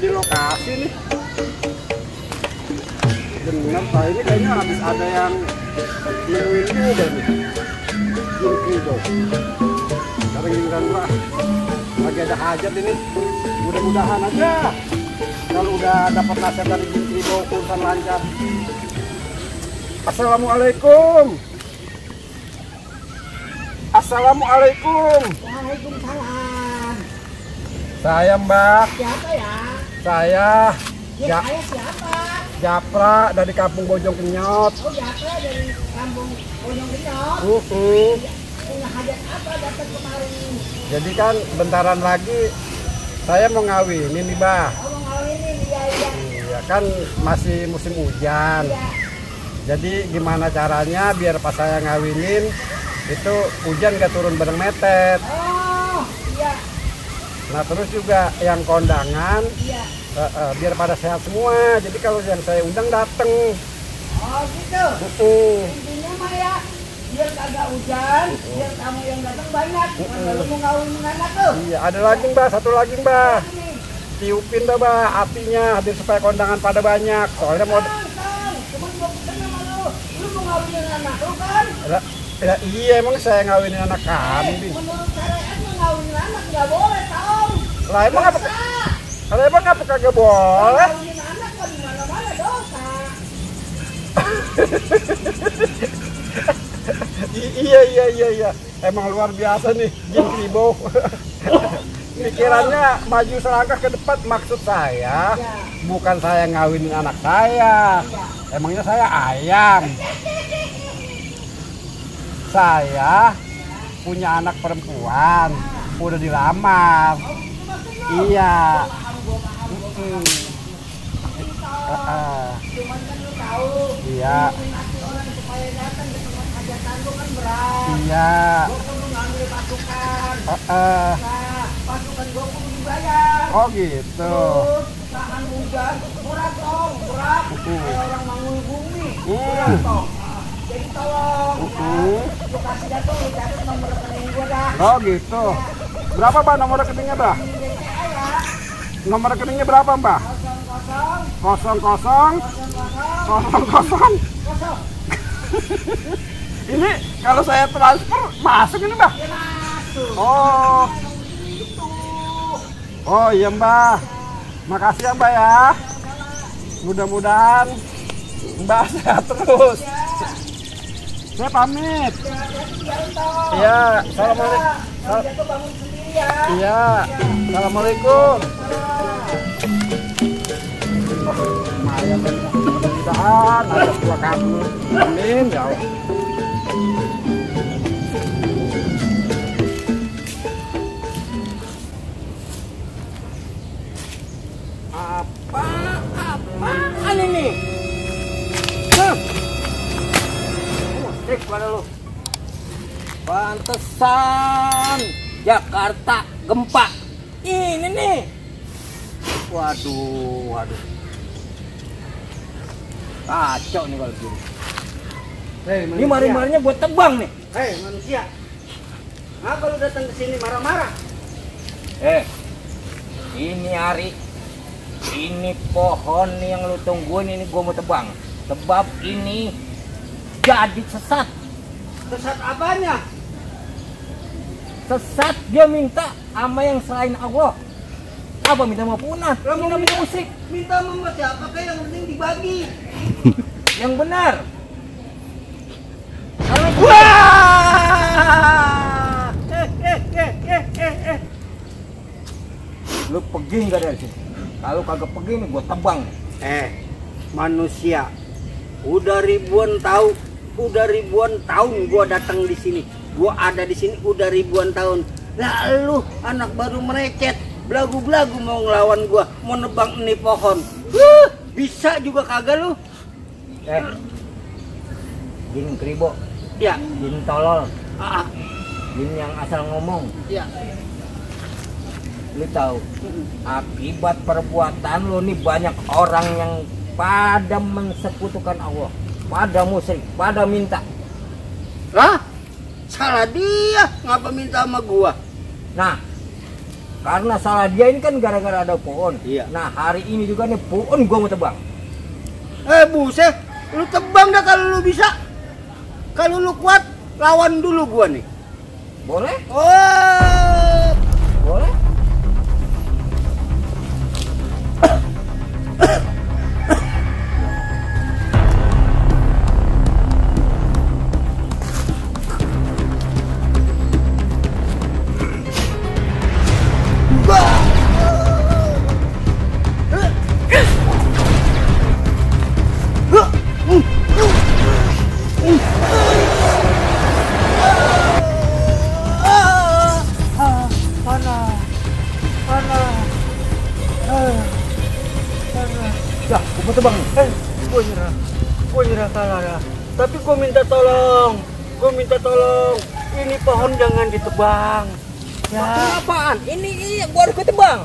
di lokasi nih. Bener, Pak, ini kayaknya habis ada yang nemuin juga nih. Jin Kribo. Sekarang giliran gua lagi ada hajat ini. Mudah-mudahan aja kalau udah dapat nasihat dari Jin Kribo urusan lancar. Assalamualaikum. Assalamualaikum. Waalaikumsalam. Saya Mbak. Siapa ya? Saya Saya siapa? Japra dari Kampung Bojong Kenyot. Oh, Japra dari Kampung Bojong Kenyot. Punya hajat apa dapat kemarin? Jadi kan bentaran lagi saya mau ngawinin nih, Mbak. Oh, mau ngawinin, iya. Iya kan masih musim hujan. Iya. Jadi gimana caranya biar pas saya ngawinin itu hujan gak turun bareng metet. Oh, iya. Nah terus juga yang kondangan Iya. biar pada sehat semua. Jadi kalau yang saya undang dateng. Oh, gitu. Intinya mah ya, biar kagak hujan, biar tamu yang datang banyak. Kalau mau ngawinin anak tuh. Iya, ada lagi Mbak, satu lagi Mbak. Ini. Tiupin dah Mbak apinya biar supaya kondangan pada banyak. Soalnya mau Cuman gua pesan sama lu. Lu mau ngawinin anak lu kan? Ya, iya emang saya ngawinin anak kambing. Menurut syariat mah ngawinin anak nggak boleh, Tom. Lah emang apa? Kalau emang apa kagak boleh? Ngawinin anak mah di mana-mana dosa. Iya. Emang luar biasa nih Jin Kribo. Pikirannya maju selangkah ke depan. Maksud saya bukan saya ngawinin anak saya. Emangnya saya ayam. Saya punya anak perempuan, udah dilamar. Iya. Cuman kan lu tahu, Iya. ngasih orang supaya datang ke tempat hajatan lu kan berat. Iya. Gua kudu ngambil pasukan. Nah, Nah, pasukan gua kudu dibayar. oh gitu. Terus, tahan hujan, berat dong, berat. Kayak orang mangul bumi, berat dong. Jadi tolong, ya, lu kasih dah tuh, lu catat nomor rekening gua dah. Oh gitu. Berapa Mbak nomor rekeningnya Mbak? Di BCA ya, Nomor rekeningnya berapa Mbak? 00 00 Ini kalau saya transfer masuk ini Mbak? ya masuk. Oh. Oh iya Mbak. Makasih ya Mbak ya. Mudah-mudahan Mbak sehat terus. Saya pamit. Iya, assalamualaikum. Jatuh bangun sendiri ya. Iya, assalamualaikum. Lumayan kan, mudah-mudahan ada dua kamu. Amin ya Allah. Apaan ini? Musik pada lu. Pantesan Jakarta gempa. Ini nih. Waduh. Kacau nih kalau gini. Ini mari-marinya buat tebang nih. Hei manusia, ngapa lu datang ke sini marah-marah? Ini Ari. Ini pohon nih yang lu tungguin ini gua mau tebang. Sebab ini jadi sesat. Sesat apanya? Sesat dia minta sama yang selain Allah. Apa minta mau punah? Kamu Minta musik. minta sama siapa kayak yang penting dibagi. Yang benar. Karena Wah! lu pergi nggak dari sini? Kalau kagak pergi nih gua tebang. Manusia, udah ribuan tahun gua datang di sini. Gua ada di sini udah ribuan tahun. Lalu anak baru merecet, belagu-belagu mau ngelawan gua, mau nebang ini pohon. Bisa juga kagak lu? Jin Kribo, Ya. jin tolol, Ah, jin yang asal ngomong. ya. Lu tahu akibat perbuatan lu nih banyak orang yang pada mensekutukan Allah, pada musyrik, pada minta. Lah, salah dia ngapa minta sama gua? Nah, Karena salah dia ini kan gara-gara ada pohon. Iya. Nah hari ini juga nih pohon gua mau tebang. Buset, lu tebang dah kalau lu bisa. Kalau lu kuat, lawan dulu gua nih. Boleh? Oh, Boleh? Dah, gua mau tebang nih. Gua nyerah kalah dah. Tapi gua minta tolong. Ini pohon jangan ditebang. Ya, Apaan? Ini gua harus ketebang.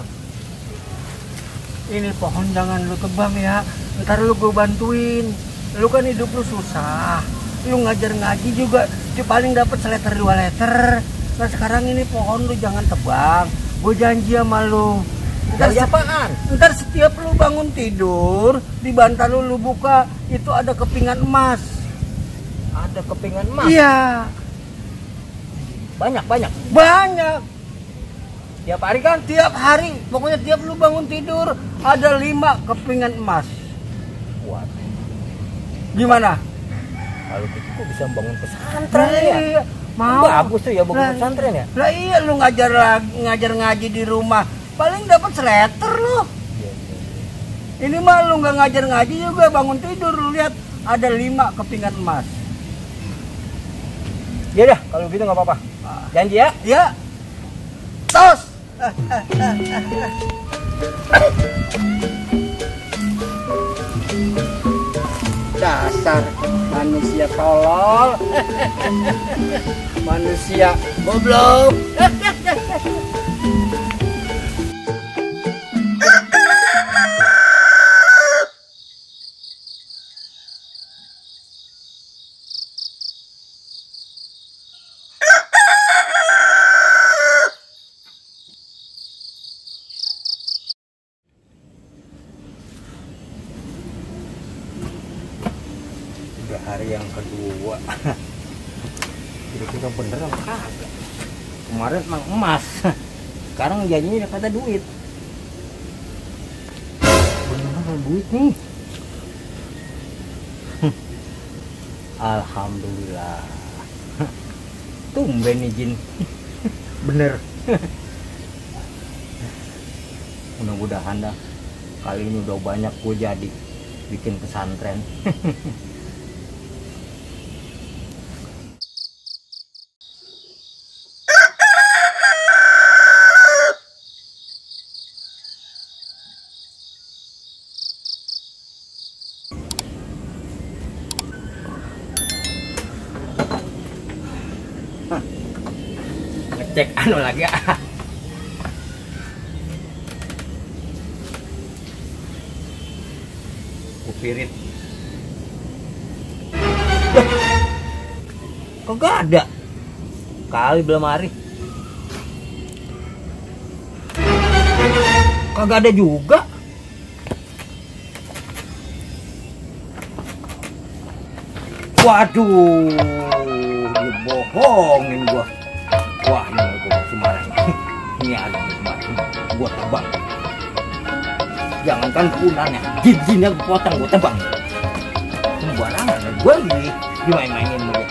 ini pohon jangan lu tebang ya. Ntar lu gua bantuin. Lu kan hidup lu susah. Lu ngajar ngaji juga, paling dapat seleter 2 letter. Nah sekarang ini pohon lu jangan tebang. Gua janji sama lu. Dari apaan? Ntar setiap lu bangun tidur, di bantal lu buka, itu ada kepingan emas. Ada kepingan emas. Iya, Banyak. banyak. Tiap hari kan? Tiap hari, pokoknya tiap lu bangun tidur, ada 5 kepingan emas. Kuat. Gimana? Kalau gitu gua bisa bangun pesantren ya. Iya, mau. Bagus tuh ya bangun Lah, pesantren ya. Lah iya, lu ngajar ngaji di rumah, paling dapat seleter lu. Ini mah lu nggak ngajar ngaji juga, bangun tidur lu lihat ada 5 kepingan emas. Ya dah, kalau gitu nggak apa-apa. Janji ya. Ya, tos. Dasar manusia tolol. Manusia goblok. Udah hari yang kedua. Kira-kira bener apa kagak? Kemarin emang emas. Sekarang janjinya udah kata duit. Bener duit nih. Alhamdulillah. Tumben nih Jin. Bener. Mudah-mudahan dah kali ini udah banyak gue jadi bikin pesantren. Ngecek anu lagi ya. Kupirit. Kagak ada. Kali belum hari. Kagak ada juga. Waduh, dibohongin gua. Wah, ini gua Semarang. Ini ada di Semarang. Gua tebang. Jangankan punanya, jinnya gua potong, gua tebang. Sembarangan, gua dimain-mainin sama dia.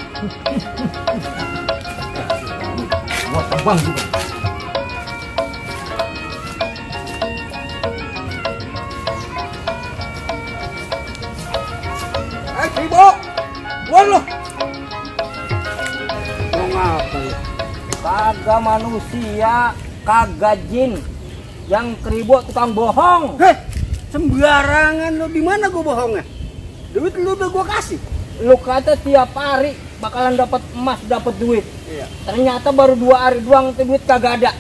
Gua tebang juga. Kribo, buat lo. Mau ngapa ya? Kagak manusia, kagak jin. Yang Kribo tukang bohong. Heh, sembarangan lu, di mana gua bohongnya? Duit lu udah gua kasih. Lu kata tiap hari bakalan dapat emas, dapat duit. Iya. Ternyata baru 2 hari doang tuh duit kagak ada.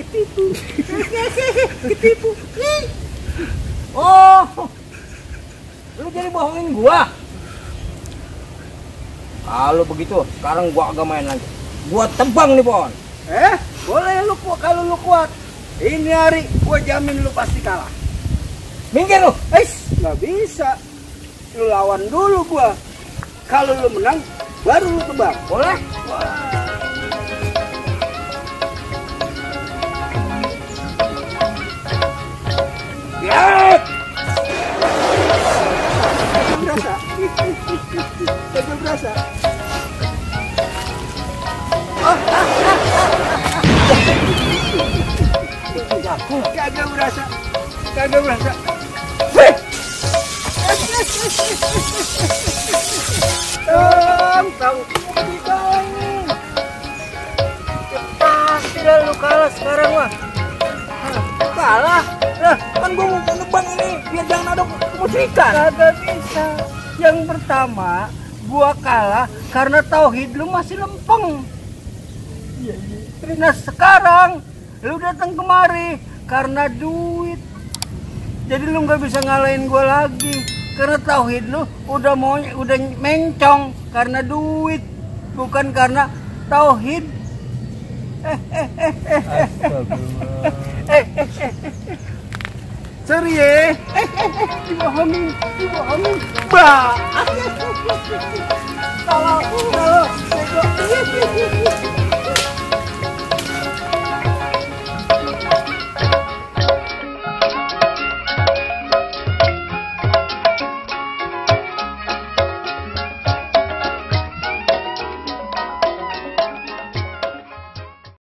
Ketipu. Ketipu. Oh, lu jadi bohongin gua. Kalau begitu, sekarang gua agak main lagi. Gua tebang nih pohon. Boleh lu kalau lu kuat. Ini hari gua jamin lu pasti kalah. Minggir lu. Nggak bisa. Lu lawan dulu gua. Kalau lu menang, baru lu tebak. Boleh? Ya. Berasa. Kagak berasa. Kagak berasa. Kagak berasa. Tahu. Pasti dah lu kalah sekarang mah. Kalah? Nah, kan gua mau nebang ini biar jangan ada kemusyrikan. Kagak bisa. Yang pertama, gua kalah karena tauhid lu masih lempeng. Nah sekarang lu datang kemari karena duit. Jadi lu nggak bisa ngalahin gua lagi karena tauhid lu udah mencong karena duit, bukan karena tauhid. Sorry ya. Dipahami. Bah. Kalau